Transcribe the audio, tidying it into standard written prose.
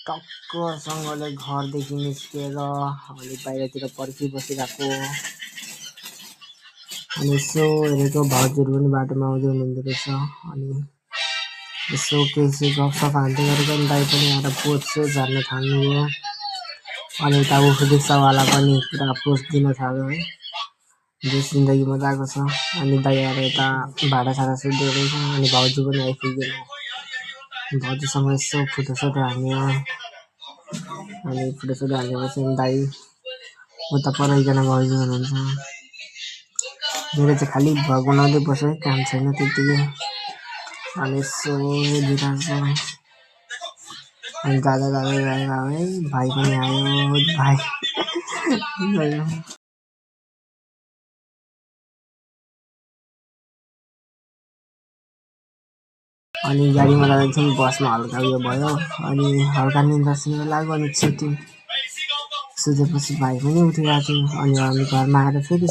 टक्कसँगले घरदेखि निस्केर अनि बाहिरतिर पर्खिबसिरहेको। अनि यसो हेरेको भाउजूहरू पनि बाटोमा आउँदै हुनुहुँदो रहेछ। अनि यसो केही गफसफ हान्दै गरेको अनि दाइ पनि आएर पोज्छु झार्न थाल्नुभयो। अनि यता उखु रिक्सावाला पनि पुरा पोज दिन थाल्यो है। जो जिन्दगी मजाको छ। अनि दाइ आएर यता भाडासाडा सोध्दै रहेछ। अनि भाउजू पनि आइपुग्यो। भाउजूसँग यसो फोटोसोटो हान्यो। अनि फोटोसोटो हानेपछि दाइ उता पर एकजना भाउजू हुनुहुन्छ। मेरो चाहिँ खालि भ्लग बनाउँदै बस्यो है, काम छैन त्यतिकै। अनि यसो हेरिरहेको छु। अनि जाँदा है भाइ पनि आयो। भाइ अनि गाडीमा जाँदैछौँ, बसमा हल्का उयो भयो। अनि हल्का निन्द्रा सुनेर लाग्यो। अनि छिट्यो सुतेपछि भाइ पनि उठिरहेको थियो। अनि हामी घरमा आएर फेरि